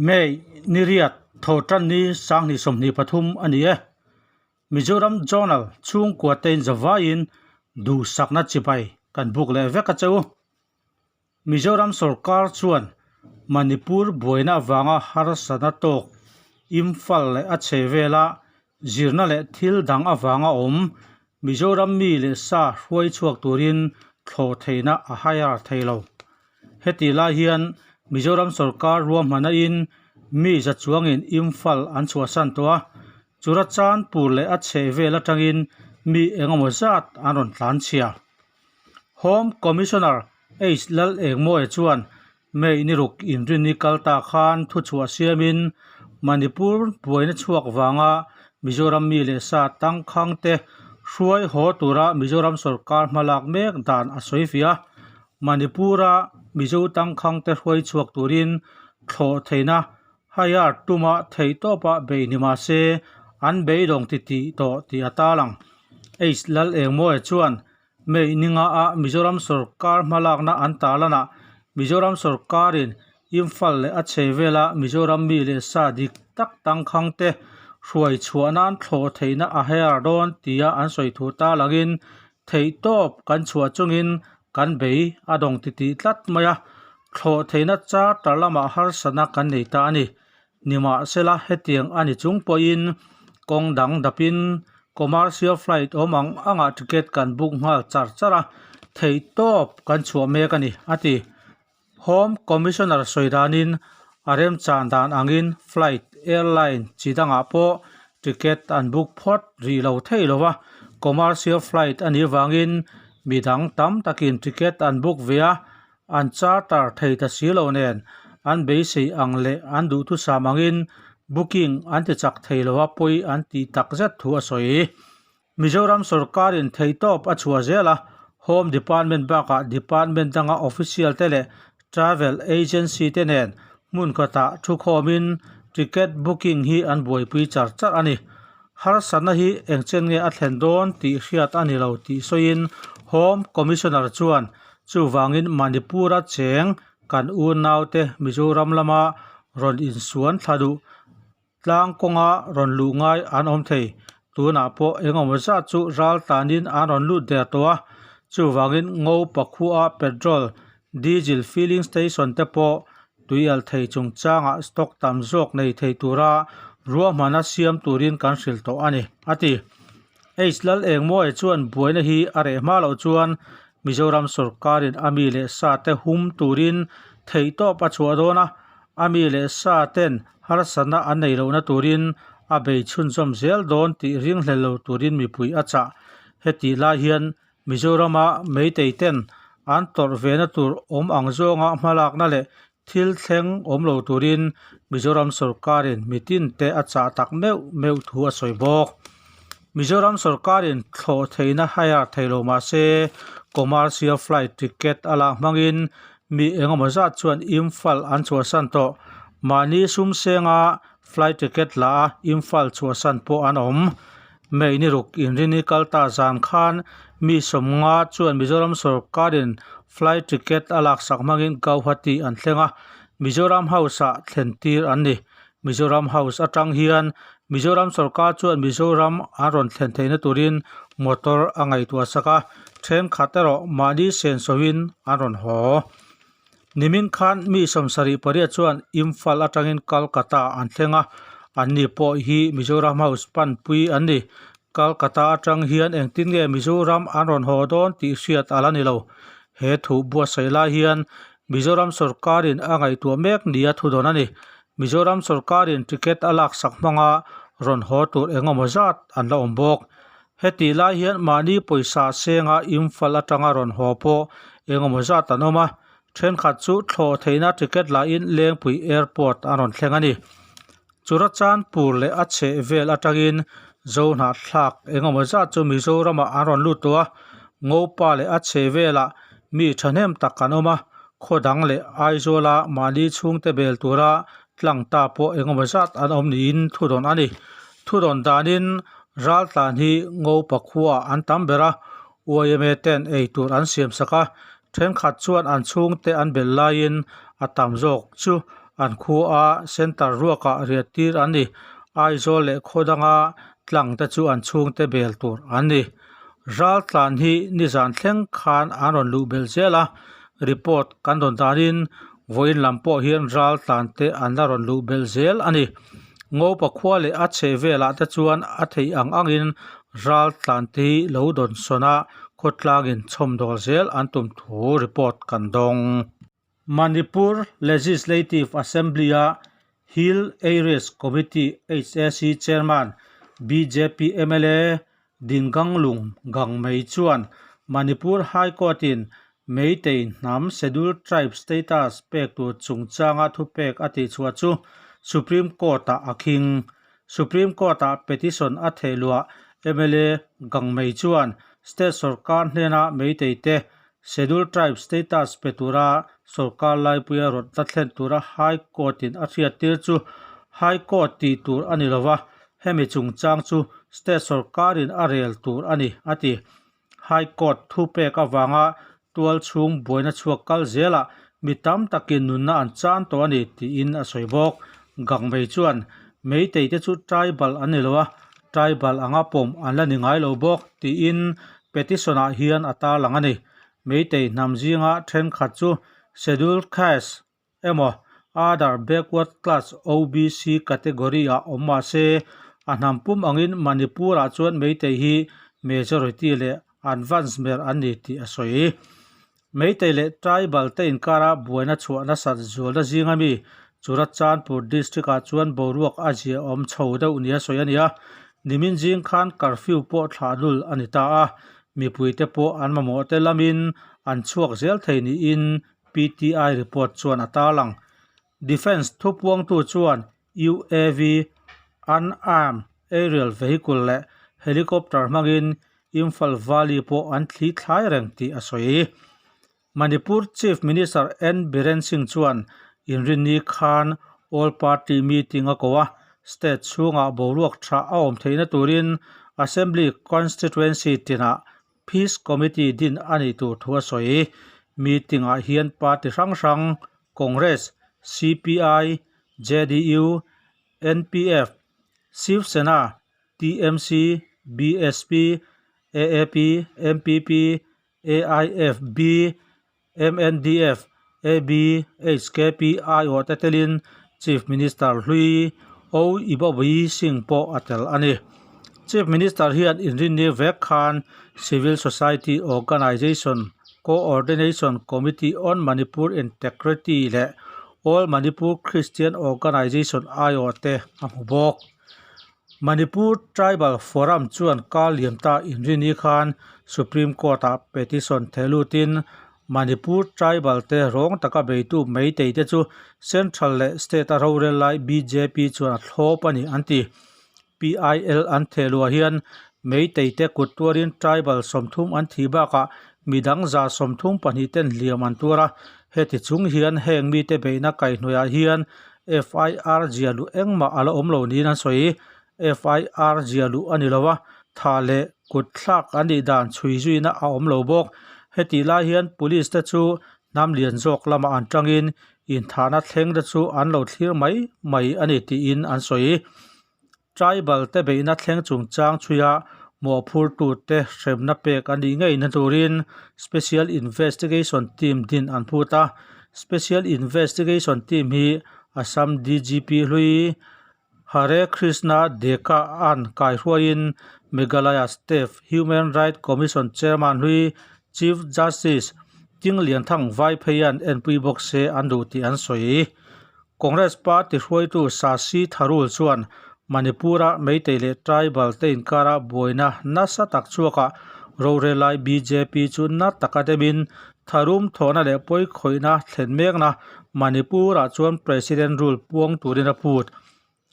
May ni riat Thawhtan ni 2023 a ni e. Mizoram Journal chhungkua tein zavaiin duhsakna chibai kan buk leh vek a che u. Mizoram sorkar chuan Manipur buaina avanga harsatna tawk Imphal leh a chhe vela zirna leh thil dang avanga awm Mizoram mi leh sa hruai chhuak turin thlawh theihna a hire thei lo. Heti lai hian Mizoram sorkar ruahmana in mi za chuangin Imphal an chhuahsan tawh a, Churachandpur leh a chheh vel atangin mi engemaw zat an rawn tlan chhia. Home Commissioner H Lal Engmawia chuan May ni ruk inrinni kal ta khan thuchhuah siamin Manipur buaina chhuak vanga Mizoram mi leh sa tangkhang te hruai haw tura Mizoram sorkar hmalak mek dan a sawi fiah a. Manipur-a Mizo tangkhang te hruai chhuak turin thlawh theihna hire tuma theihtawpa beih ni mah se an beidawng titih tawh tih a tarlang. H Lal Engmawia chuan May ninga a Mizoram sorkar hmalakna an tarlanah Mizoram sorkarin Imphal leh a chhe vela Mizoram mi leh sa dik tak tangkhang te hruai chhuah nan thlawh theihna a hire dawn tia an sawi thu tarlangin theihtawp kan chhuah chungin kan bei a dawng titih tlat mai a, thlawh theihna charter lamah harsatna kan nei ta a ni. Nimahsela hetiang a ni chung pawhin kawng dang dapin commercial flight awm ang angah ticket kan book nghal char char a, theihtawp kan chhuah mek a ni, a ti. Home Commissioner sawi danin a remchan dan angin flight, airline chi dangah pawh ticket an book phawt rih lo thei lo va, commercial flight a nih vangin midang tam takin ticket an book ve a, An charter thei ta si lo nen an beisei ang leh an duhthusam angin booking an ti chak thei lo a pawi an tih tak zet thu a sawi. Mizoram sorkarin theihtawp a chhuah zel a, Home Department bakah department danga official te leh travel agency te nen hmun khatah thukhawmin ticket booking hi an buaipui char char a ni. Harsatna hi engchen nge a thlen dawn tih hriat a ni lo tih sawiin Home Commissioner chuan chuvangin Manipur-a cheng kan unaute Mizoram lama rawn insuan thla duh tlang kawnga rawn luh ngai an awm thei. Tunah pawh engemaw zat chu ral tanin an rawn lut der tawh a, chuvangin ngo pakhua petrol, diesel filling station te pawh Tuial thei chungchangah stock tam zawk nei thei tura ruahmana siam turin kan hrilh tawh a ni, a ti. H Lal Engmawia chuan buaina hi a reh hma loh chuan Mizoram sorkarin a mi leh sa te hum turin theihtawp a chhuah dawn a, a mi leh sa ten harsatna an nei lohna turin a bei chhunzawm zel dawn tih ringhlel lo turin mipui a chah. Hetih lai hian Mizorama Meitei ten an tawrh vena tur awm ang zawnga hmalakna leh thil thleng awm lo turin Mizoram sorkarin mitin te a chah tak meuh meuh thu a sawi bawk. Mizoram sorkarin thlawh theihna hire thei lo mah se commercial flight ticket a lak hmangin mi engemaw zat chuan Imphal an chhuahsan tawh. Mahni sum senga flight ticket la a Imphal chhuahsan pawh an awm. May ni ruk inrini kal ta zan khan mi sawmnga chuan Mizoram sorkarin flight ticket a laksak hmangin Guwahati an thleng a, Mizoram House-ah thlen tir an ni. Mizoram House atang hian Mizoram sorkar chuan Mizoram an rawn thlen theihna turin motor a ngaihtuah sak a, thenkhat erawh mahni sensoin an rawn haw. Nimin khan mi 78 chuan Imphal atangin Kolkata an thleng a, anni pawh hi Mizoram House panpui an ni. Kolkata atang hian engtin nge Mizoram an rawn haw dawn tih hriat a la ni lo. He thu buatsaih lai hian Mizoram sorkarin a ngaihtuah mek nia thudawn a ni. Mizoram sorkarin ticket a laksak hmanga rawn haw tur engemaw zat an la awm bawk. Hetih lai hian mahni pawisa senga Imphal atanga rawn haw pawh engemaw zat an awm a, thenkhat chu thlawh theihna ticket lahin Lengpui Airport an rawn thleng a ni. Churachandpur leh a chheh vel atangin Zohnahthlak engemaw zat chu Mizoramah an rawn lut tawh a, Ngopa leh a chheh velah mi thahnem tak an awm a, khaw dang leh Aizawla mahni chhungte bel tura tlang ta pawh engemaw zat an awm niin thudawn a ni. Thudawn danin Raltlan hi Ngopa khuaah an tam ber a, YMA ten ei tur an siam sak a, thenkhat chuan an chhungte an bel laiin a tam zawk chu An khua centre ruakah riah tir an ni. Aizawl leh khaw danga tlang te chu an chhungte bel tur an ni. Ral tlan hi nizan thleng khan an rawn luh belh zel a, report kan rawn danin vawiin lam pawh hian ral tlan te an la rawn luh belh zel a ni. Ngopa khua leh a chheh velah te chuan a theih ang angin ral tlan te hi lo dawn sawn a, khawtlangin chhawmdawl zel an tum thu report kan dawng. Manipur Legislative Assembly-a Hill Areas Committee, HAC, Chairman, bjp mla Dinganglung Gangmei chuan Manipur High Court-in Meitei hnam Scheduled Tribe status pek tur chungchanga thupek a tihchhuah chu Supreme Court-ah a khing. Supreme Court-ah petition a thehluah mla Gangmei chuan state sorkar hnena Meitei te Scheduled Tribe status pe tura sorkar laipuia rawtna thlen tura High Court-in a hriattir chu High Court tih tur a ni lova, hemi chungchang chu state sorkarin a rel tur a ni, a ti. High Court thupek avanga tual chhung buaina chhuak kal zelah mi tam takin nunna an chan tawh a ni, tiin a sawi bawk. Gangmei chuan, Meitei te chu tribal an ni lo a, tribal anga pawm an la ni ngai lo bawk, tiin Petition ah hian a tarlang a ni. Meitei hnam zinga thenkhat chu Scheduled Caste emaw Other Backward Class, OBC, category ah awm mah se, a hnam pum angin Manipur ah chuan Meitei hi majority leh advance ber an ni tih a sawi. Meitei leh tribal te inkara buaina chhuah nasat zualna zinga mi Churachandpur district ah chuan boruak a ziaawm chho deuh nia sawi a ni a, nimin zing khan curfew pawh thlah lul a ni ta a, mipuite pawh an mamawh te lamin an chhuak zel thei niin PTI report chuan a tarlang. Defence thupuangtu chuan UAV, Unarmed Aerial Vehicle, leh helicopter hmangin Imphal Valley pawh an thli thlai reng tih a sawi. Manipur Chief Minister N Biren Singh chuan inrinni khan All Party Meeting a ko a, state chhungah boruak tha a awm theihna turin Assembly Constituency tinah Peace Committee din a nih tur thu a sawi. Meeting-ah hian party hrang hrang Congress, CPI, JDU, NPF, Shiv Sena, TMC, BSP, AAP, MPP, AIFB, MNDF, ABHKP aiawh te telin Chief Minister hlui O Ibobi Singh pawh a tel a ni. Chief Minister hian inrinni vek khan Civil Society Organisation Coordination Committee on Manipur Integrity leh All Manipur Christian Organisation aiawh te a hmu bawk. Manipur Tribal Forum chuan kar liam ta inrini khan Supreme Court-ah petition theh lutin Manipur Tribal te rawng taka beitu Meitei te chu Central leh State-a rorel lai bjp chuan a thlawp a ni an ti. PIL an theh luah hian Meitei te kut tuarin Tribal 30 an thih bakah midang 132 ten hliam an tuar a, heti chung hian heng mite beihna kaihhnawihah hian FIR zia luh engmah a la awm lo niin an sawi. FIR zia luh a ni lo a, tha leh kut thlak an nih dan chhui zuina a awm lo bawk. Hetih lai hian Police te chu hnam lian zawk lamah an tangin inthahna thleng te chu an lo thlir mai mai a ni tiin an sawi. Tribal te beihna thleng chungchang chhuia mawhphurtute hremna pek a nih ngeina turin Special Investigation Team din an phut a. Special Investigation Team hi Assam DGP hlui Hare Krishna Deka an kaihruaiin Meghalaya State Human Right Commission Chairman hlui Chief Justice Tinglianthang Vaipheian enpui bawk se an duh tih an sawi. Congress party hruaitu Shashi Tharoor chuan Manipur-a Meitei leh Tribal te inkara buaina nasa tak chhuakah rorelai bjp chu na taka demin tharum thawhna leh pawikhawihna thlen mekna Manipur-ah chuan President rule puang turin a phut.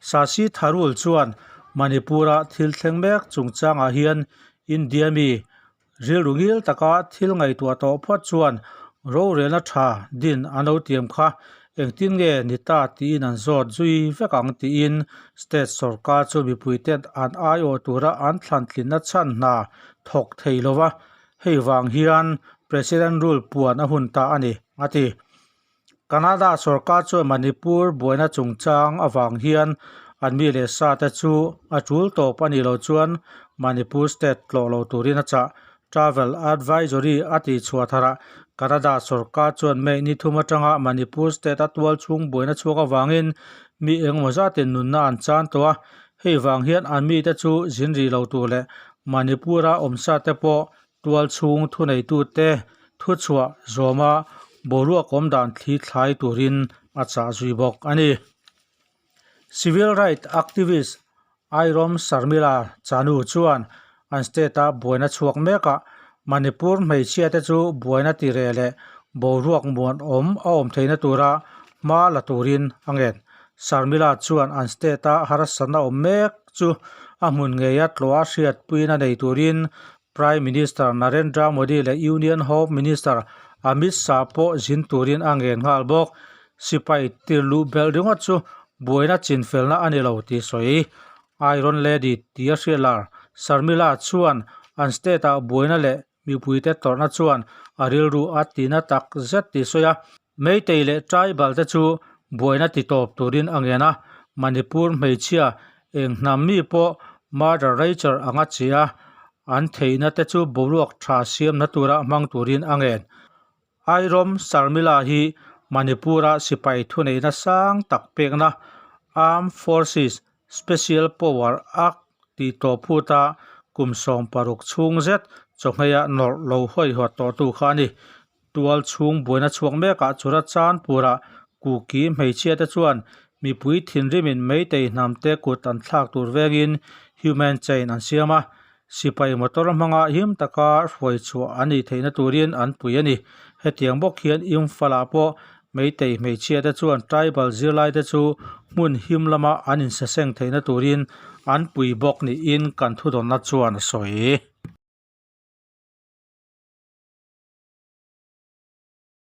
Shashi Tharoor chuan Manipur-a thil thleng mek chungchangah hian India mi rilru ngil taka thil ngaihtuah tawh phawt chuan rorelna tha din an lo tiam kha engtin nge ni ta tiin an zawt zui vek ang tiin state sorkar chu mipuiten an aiawh tura an thlantlinna chhan hna thawk thei lova hei vang hian President rule puan a hun ta a ni, a ti. Canada sorkar chuan Manipur buaina chungchang avang hian an mi leh sa te chu a tul tawp a nih loh chuan Manipur state tlawh lo turin a chah. Travel Advisory a tih chhuah tharah Canada sorkar chuan May ni thum atanga Manipur state a tual chhung buaina chhuak avangin mi engemaw zatin nunna an chan tawh a, hei vang hian an mite chu zin rih lo tur leh Manipur-a awmsa te pawh Tual chhung thuneitute thuchhuah zawma boruak awm dan thli thlai turin a chah zui bawk a ni. Civil Rights activist Airom Sharmila Chanu chuan an state-a buaina chhuak mekah Manipur hmeichhiate chu buaina tireh leh boruak muanawm a awm theihna tura hma la turin a ngen. Sharmila chuan an state-a harsatna awm mek chu a hmun ngeia tlawha hriatpuina nei turin Prime Minister Narendra Modi leh Union Home Minister Amit Shah pawh zin turin a ngen nghal bawk. Sipai tirluh belh ringawt chu buaina chinfelna a ni lo tih sawi. Iron Lady tia hriatlar Sharmila chuan an state-ah buaina leh mipuite tawrhna chuan a rilru a tina tak zet tih sawi a. Meitei leh tribal te chu buaina ti tawp turin a ngen a, Manipur hmeichhia eng hnam mi pawh murder rager anga che a, an theihna te chu boruak tha siamna tura hmang turin a ngen. Airom Sharmila hi Manipur-a sipai thuneihna sang tak pekna Armed Forces Special Power Act tih tawh phuta kum 16 chhung zet chawhmehah nawrh lo hawihawt tawhtu kha a ni. Tual chhung buaina chhuak mekah Churachandpur-ah Kuki hmeichhia te chuan mipui thinrimin Meitei hnamte kut an thlak tur vengin human chain an siam a, sipai motor hmanga him taka hruai chhuah an nih theihna turin an pui a ni. Hetiang bawk hian Imphal-ah pawh Meitei hmeichhia te chuan tribal zirlai te chu hmun him lama an insaseng theihna turin an pui bawk niin kan thudawnna chuan a sawi.